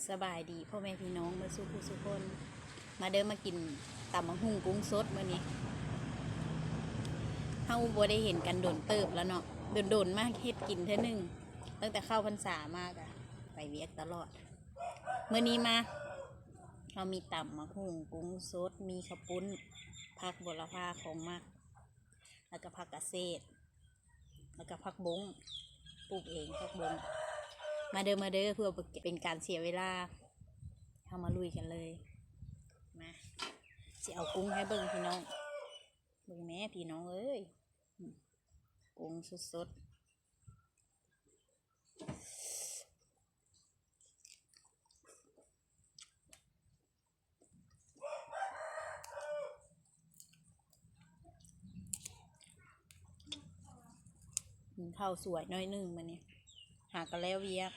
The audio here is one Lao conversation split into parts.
ສະບາຍດີພໍ່ແມ່ພີ່ນ້ອງເບິດສູ່ຜູ້ສູ່ຄົນ ມາເດີມາກິນຕຳບັກຫຸ່ງກຸ້ງສົດມື້ນີ້. ເຮົາບໍ່ໄດ້ເຫັນກັນດົນເຕີບແລ້ວເນາະ ດົນໆມາເຮັດກິນເທື່ອໜຶ່ງ ຕັ້ງແຕ່ເຂົ້າພັນສາມາກະໄປວຽກຕະຫຼອດ. ມື້ນີ້ມາ ເຮົາມີຕຳບັກຫຸ່ງກຸ້ງສົດ ມີເຂົ້າປຸ້ນ ຜັກບົວລະພາຂອງມັກ ແລ້ວກະຜັກກະເສດ ແລ້ວກະຜັກບົ້ງ ປູກເອງຜັກບົ້ງ. ມາເດີ ມາເດີ ເພື່ອບໍ່ເປັນການເສຍເວລາ ເຮົາມາລຸຍກັນເລີຍ. ມາ ຊິເອົາກຸ້ງໃຫ້ເບິ່ງພີ່ນ້ອງ ເບິ່ງແມ້ພີ່ນ້ອງເອີຍ ອືມ ກຸ້ງສົດໆ. ກິນເຂົ້າສວຍໜ້ອຍໜຶ່ງມື້ນີ້ ຫາກະແລ້ວວຽກ.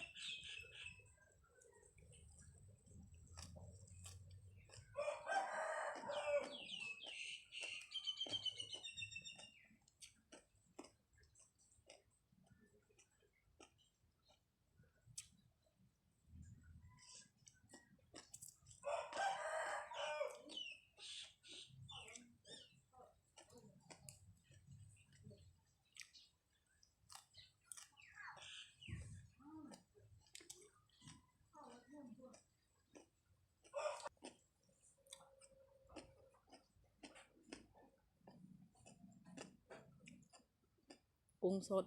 ກຸ້ງສົດ.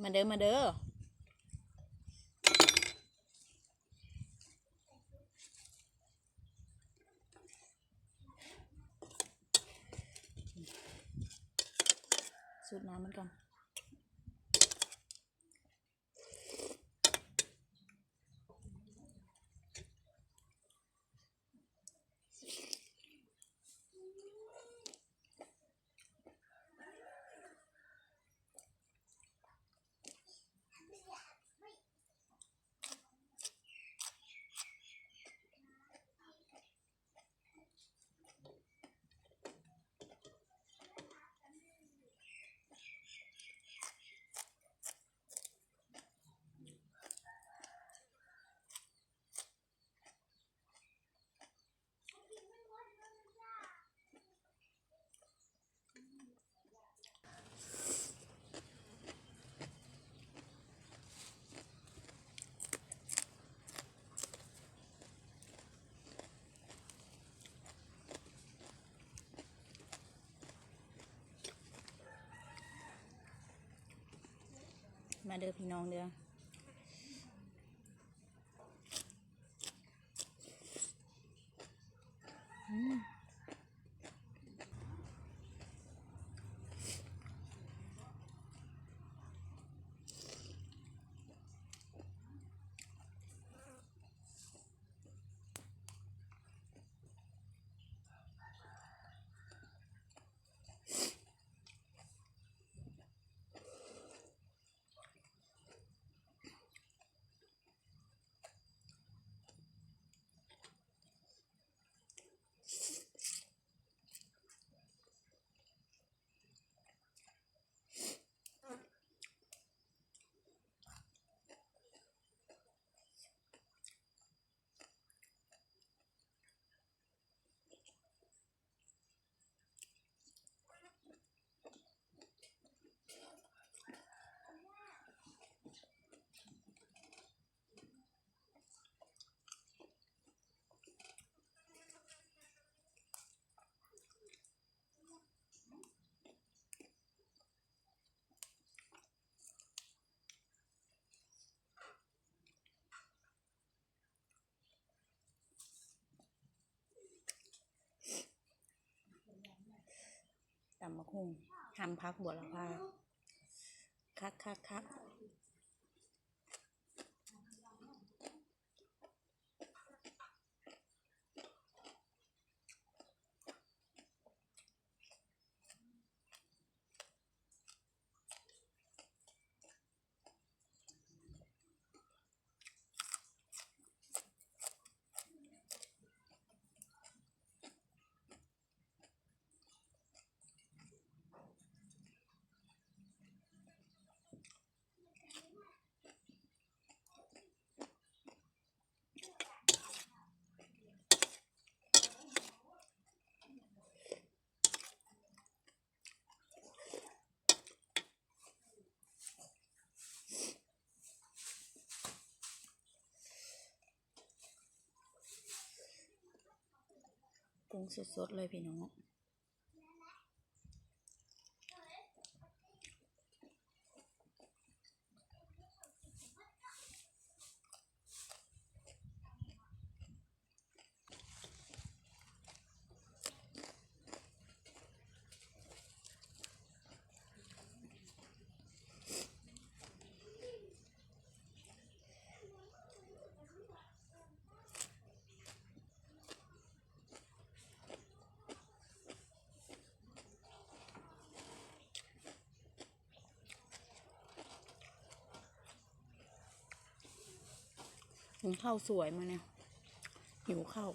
ມາເດີ ມາເດີ ສູດນ້ຳມັນກ່ອນ. ມາເດີພີ່ນ້ອງເດີ. ອືມ. ອືມ. ອືມ ຫຳຜັກບົວລະພາ ຄັກໆໆ. ປຸງສົດໆເລີຍພີ່ນ້ອງ. ກິນເຂົ້າສວຍມື້ນີ້ ຫິວເຂົ້າ.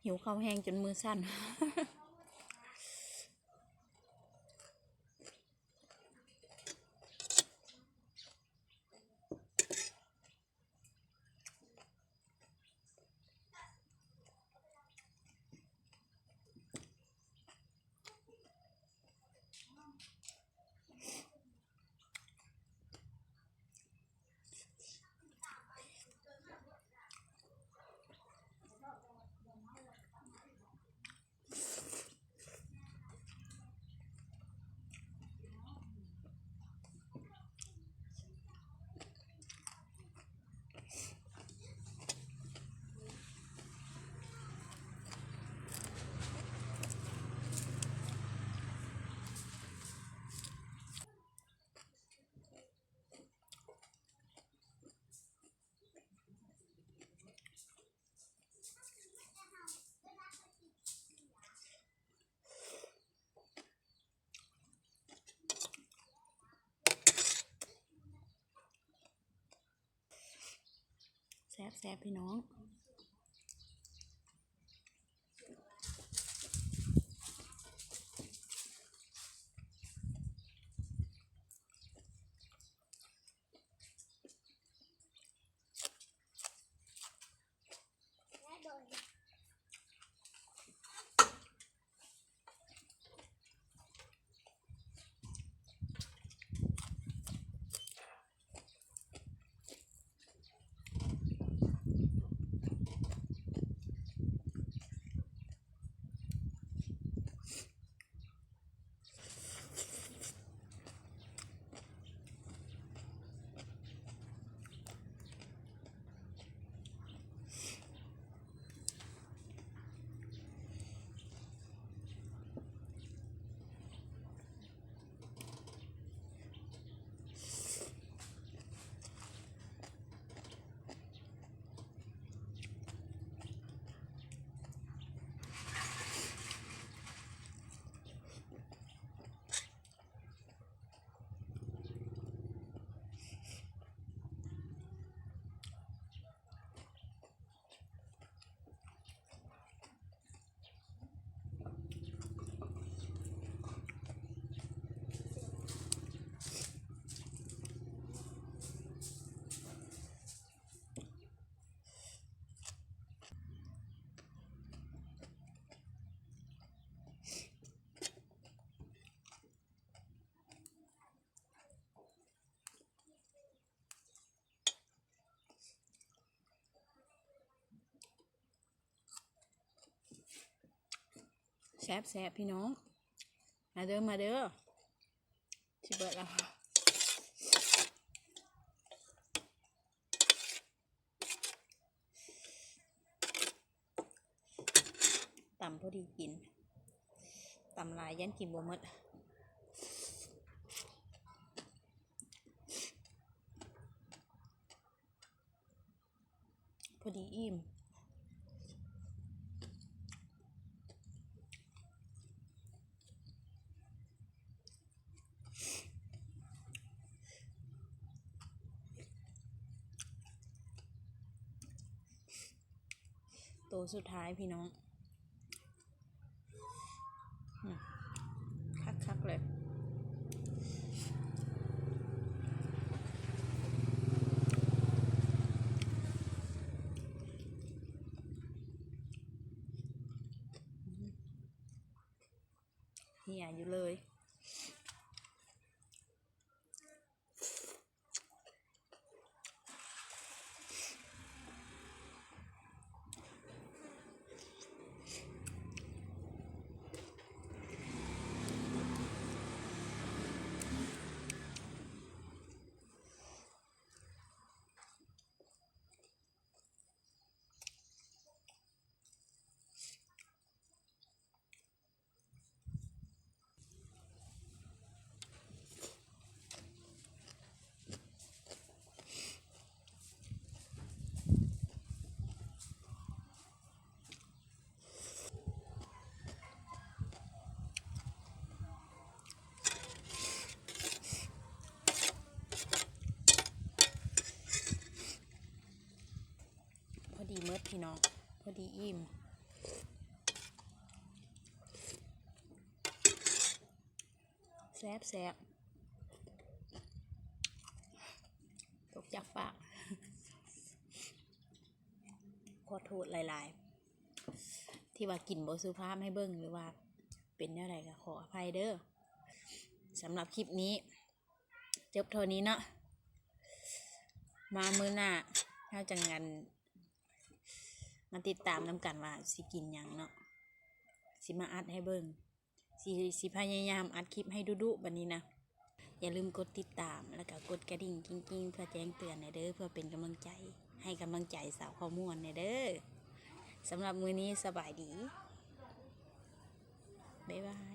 ຫິວເຂົ້າແຮງຈົນມືສັ່ນ. ແຊບໆ ພີ່ນ້ອງ. ແຊບໆ ພີ່ນ້ອງ ມາເດີ ມາເດີ. ຊິເບິດລະ. ຕຳພໍດີກິນ ຕຳຫຼາຍຢ້ານກິນບໍ່ໝົດ. ພໍດີອີ່ມ. ໂຕສຸດທ້າຍພີ່ນ້ອງ. ອືມ ຄັກໆເລີຍ. ເຫຍຢູ່ເລີຍ. ພໍດີໝົດພີ່ນ້ອງ ພໍດີອີ່ມ. ແຊບໆ ຕົກຈາກປາກ. ຂໍໂທດຫຼາຍໆ ທີ່ວ່າກິນບໍ່ສຸພາບໃຫ້ເບິ່ງ ຫຼືວ່າເປັນແນວໃດກໍຂໍອະໄພເດີ້. ສຳລັບຄລິບນີ້ ຈົບເທົ່ານີ້ເນາະ. ມາມື້ໜ້າເຮົາຈັ່ງ ອັນ ມາຕິດຕາມນຳກັນວ່າຊິກິນຫຍັງເນາະ ຊິມາອັດໃຫ້ເບິ່ງ. ຊິ ຊິພະຍາຍາມອັດຄລິບໃຫ້ດຸໆ ບັດນີ້ນະ. ຢ່າລືມກົດຕິດຕາມ ແລ້ວກໍກົດກະດິ່ງກິ້ງໆ ເພື່ອແຈ້ງເຕືອນແດ່ເດີ້ ເພື່ອເປັນກຳລັງໃຈ ໃຫ້ກຳລັງໃຈສາວເຜົ່າມ່ວນແດ່ເດີ້. ສຳລັບມື້ນີ້ສະບາຍດີ ບາຍບາຍ.